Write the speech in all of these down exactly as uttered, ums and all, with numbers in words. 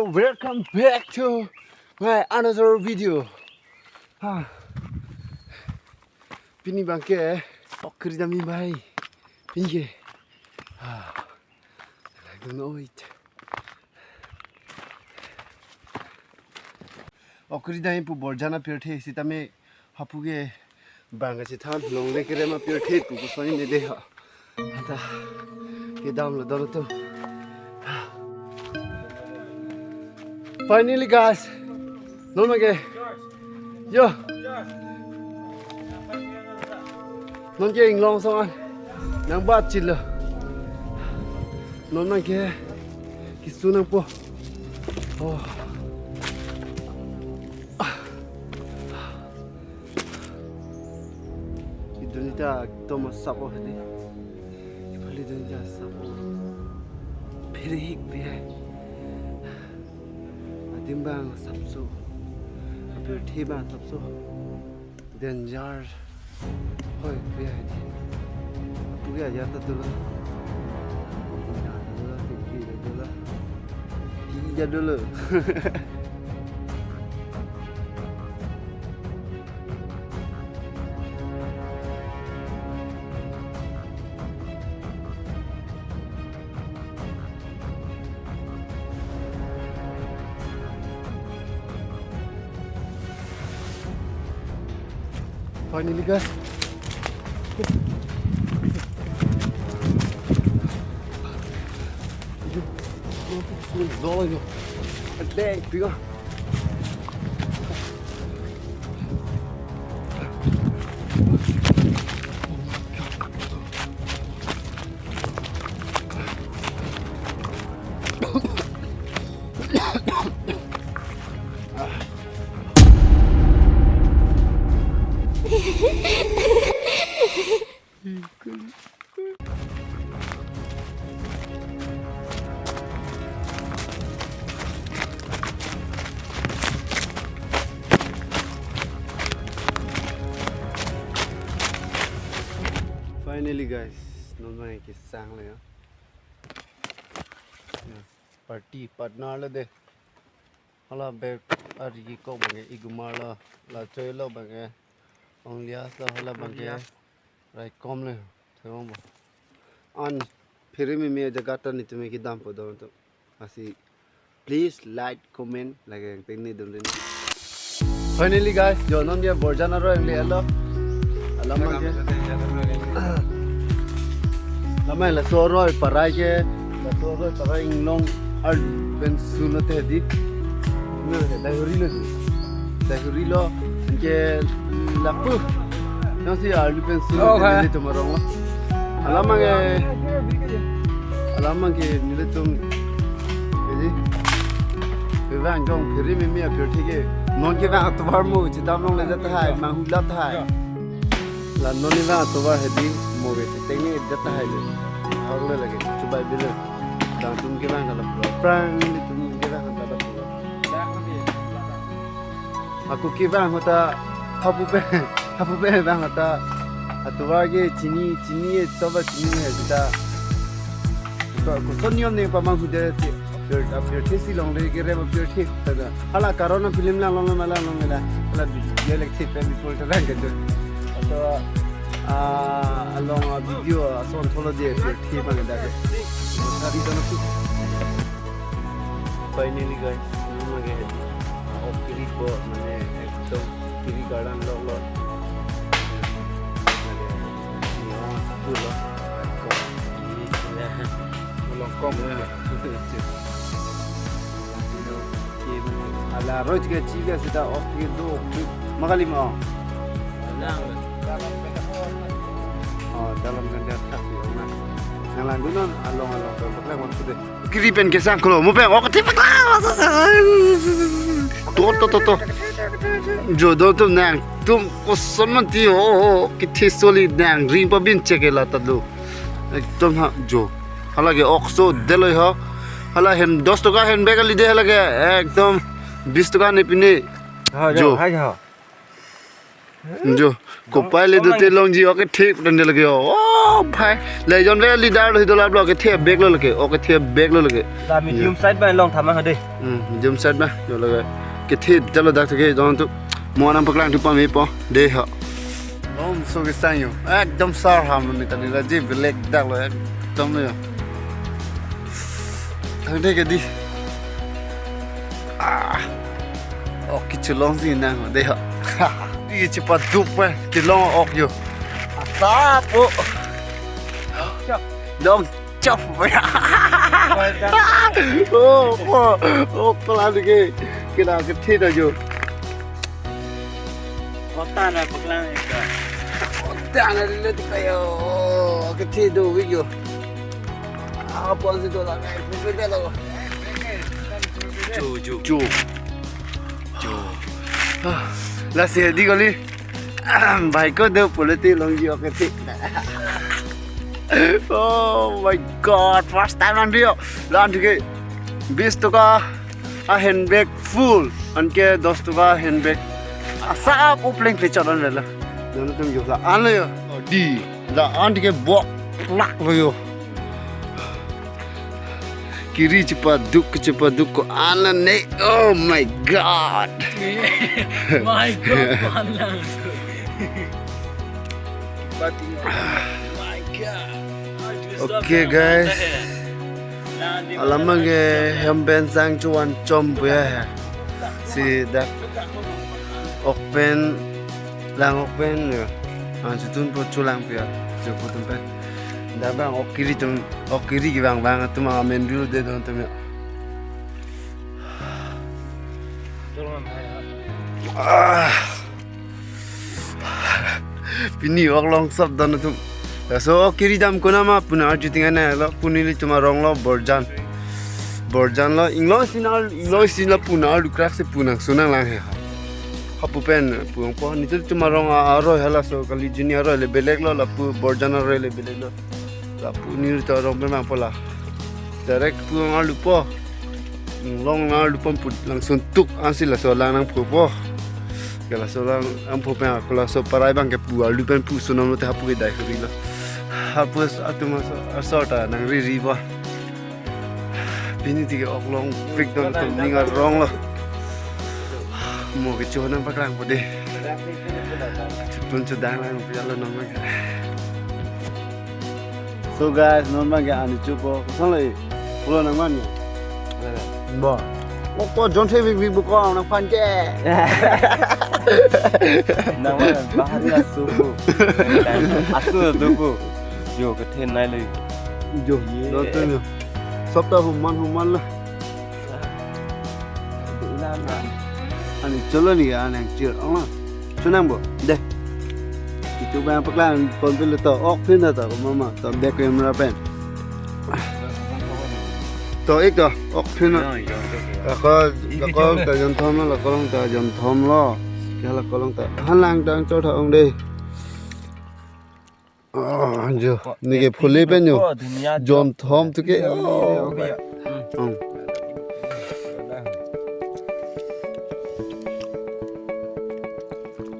Welcome back to my another video. Ha. Pini abangke ok kiri damji bai. Pini ke. Ha. I don't know it. Ok kiri damji pu Borjan apirthe sitame hapu ke bang kachethan longle kerem apirthe pu koson ne de ha. Anta kedamlo don atum. Finally guys, non abangke, yo, non ke inglong song an nangbat chilo. Non abangke kesu nangpo. Oh. Idun ta ekdom asap o hedi. Iphali idun ta asap o. Pherehik pi hai. Adim abang asapso. Apirthe abang asapso. Danger. Hoi, pi hai hedi. Apu ke ajat ta dolo. Ina ta dolo, tingki ta dolo. Ki ta dolo. Finally, guys. Dol yo. Dek, tiga. Finally, guys, non abang kesang le ya. Ya, party partner le de. Hala bek ari kok abangke Igumar lo, la choi lo abangke Onglias lo, hala abangke Onglias. Raikom le, thewang bo. An phere meme ajaga ta netum ke dampo don atum. Lasi please like, comment, lake angteng ne dun rin. Finally guys, jo non dia Borjan aroi le alo. Alam abangke. Lamai laso aroi parai ke, laso aroi parai inglong ar pen suno te di. Na ke dahuri lo di. Dahuri lo ke lapu. Nasi arlu pen suno Oh, te hai. Di tumarong lo. Alam abangke. Alam abangke nelitum. Jadi. Kevang jong phere meme apirthe ke. Non kevang atovar mo chedam longle tahai, manghu la tahai. La non kevang atovar hedi mo ke teng ne det tahai le. Aur le lake chubai bile. Dang tum kevang kala pura. Prang nelitum kevang kala pura. Ako kevang ahut ta hapu pen, hapu pen vang ahut ta atovar ke chini, chini e, soba chini hai seta. Ko, koson niom ne pamanghu de ti, apir, apirthe si longle kerem apirthe ta da. Hala Corona film lang long ma lang long la. Hala dia lek thip pen bipol ta rang ke jo. Ato, ah, along, ah, video, ah, son tholo de apirthe abang da ke. Tadi dono tu. Finally guys, nung lagi hedi. Ah, ok kiri po, mane ekdom kiri garden lo lo. Mane, nung school lo. Kom. Long kom. Ala roj ke chiga sita ok kiri do, ok kiri. Magali ma. Oh, dalam kan dia tak sih, oh, nah. Yang landunan along along ke, bakal waktu deh. Kiri pen kesang kolo, mo pen, oh, ketipak lah. To, to, to, to. Jo, do, tum nang, tum, koson man ti, oh, oh, oh, kethe soli nang, ring pa bin chek la ta do. Ekdom ha, jo. Hala ke ok so, de loi ha. Hala hen, dos toka hen bag ali de hala ke, ekdom, bis toka ne pine. Ha, jo. Jo. Hai ha. Jo, kopai le do te longji, ok, thip dan de lage, oh. Oh, bhai. Le jon le leader lo hidola blo kethe bag lo lake. Oh, kethe bag lo lake. La medium size ba long thama hade. Hmm, medium size ba. Yo lake. Kethe jalo dak thake jon tu. Mo nang paklang tu pame po. De ha. Om so ke sang yo. Ekdom sar ham ni tadi la je belek dak lo ekdom lo yo. Thang de ke di. Ah. Ok kechelong si nang de ha. Di chepaduk pe kelong ok yo. Asap o. Dong chop. Oh, oh, oh, kelang ke. Kena kethe ta yo. Kota na paklang ika. Kota na dile ti kayo. Kethe do yo. Apa sih tu lah, guys? Betul lo. Ju, ju. Ju. Ju. Ah, lasi di kali. Bhai ko do pulo ti longji ok ti. Oh my God, first time lang dio. Lang thike bis toka a handbag full, anke dos toka handbag. Asap upleng klechat an la. Jon atum yo la an lo yo. Di la an thike bok lak lo yo. Kiri chepaduk, chepaduk ko-an ne. Oh my God. My God, palang. My God. Okay, guys. Alam abang ke hem pen sang chuan chom puya he. Si dak ok pen, lang ok pen yo. Ang chutun po chulang puya. Chupo tum pen. Dak abang ok kiri tum, ok kiri kevang vang atum amen dulu de don atum ya. Ah. Pini ok long sap don atum. Laso ok kiri dam konat ma pu nang arju ting-an lo, pu nelitum arong lo Borjan. Borjan lo, inglong si nang, inglong si nang pu nang arju krak si pu nangsun nanglang he. Hapu pen pu ang po, nelitum arong a-, aroi halaso kali juni aroi le belek lo, lapu Borjan aroi le belek lo. Lapu nelitum arong pen mang po la. Direct pu ang arlu po. Inglong nang arlu pon pu langsun tuk ansi laso lang nangphu po. Ke laso lang nangphu pen ako laso parai abang ke pu arlu pen pu sunam lote hapu ke dai huri lo. Hapu as-, atum aso, aso ta nang riri po. Pini ti ke ok long pik don atum ning arong lo. Mo ke chuan nang paklang po de. Chutun chudang lang pi alo nang mang. So guys, non abang ke ani chupo. Koson lo i? Pulo nang man ya? Bo. Mo ko jon the bik bik buko nangphan ke. Nang man bahari asu pu. Asu do pu. Jo kethe nai lo. Jo. Ye. Don tu yo. Sop ta human human lo. Ani cholo ni ya nang chir ong la. Chonang bo. De. Itu ba paklang pon pilo to ok phin to mama to back camera pen. To ik to ok phin. Lako lako ta jon thom lo, lako long ta jon thom lo. Ya lako long ta. Halang tang chot ha ong de. Ah, jo, neke phule pen jo. Jon thom tu ke. Oh. Hmm.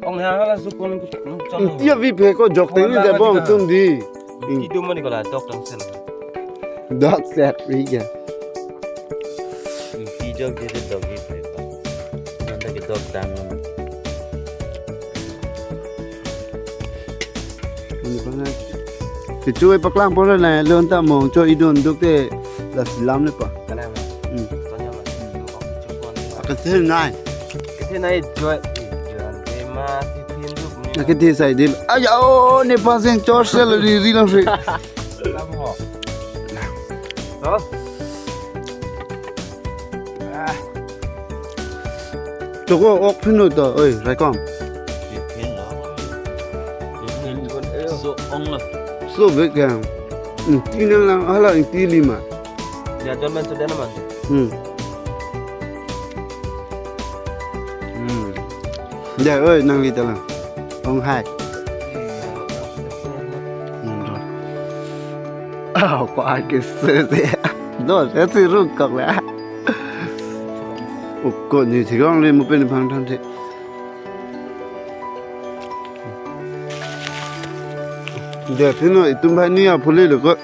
Ong ha hala sukun chon. Tia vi phe ko jok te ni de bong tum di. Ki do mani ko la dok tang sen. Dok set ri ke. Ki jok je dok vi phe ko. Nanda ke dok tang. Mani bang ai. Kecho ai paklang pon la lon ta mong cho idon duk te la silam le pa. Kalang. Hmm. Akan se nai. Kete nai joy. Joy ante ma si phin duk ni. Na kete sai dil. Ay o ne pa seng chor se la ri ri lang se. Lam ho. Oh. Ah. Toko ok phin lo to, oi, Raikom. So ong lo. So big gang. Hmm, tina lang hala ing tili ma. Ya, jon man so dana man. Hmm. Hmm. Ya, oi, nang li ta lang. Ong hai. Aw, ko ai ke se se. Do, se se ruk kok la. Uk ko ni thik ong le mo pen phang than the. Dei, pino itum banghini apholilo ko.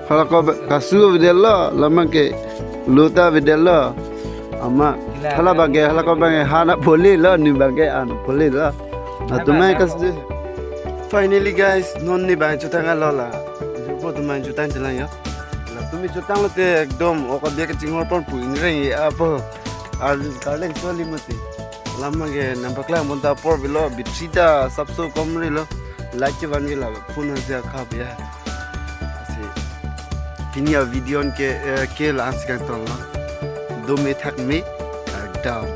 Hala ko ba-, kasu avedetlo, lama ke lo ta avedetlo. Amat, hala abangke, hala ko abangke han apholilo, ne abangke an apholilo. Latum abang kasu. Finally guys, non ne abang chotanglo la. Jirpo atum abang chotang chelang ya. Latum chotanglote ekdom ok abiya kachinghon pon pu ingreng ya apo. Ar karleng soli mati. Lama ke nangpaklang pon ta apor avelo, bitsi ta sapso kom rilo. Light chevan avelo, phone hajak khap ya. Si. Pini avideo ke, eh, ke la-an si kangtonlo. Dome thakme, kardom.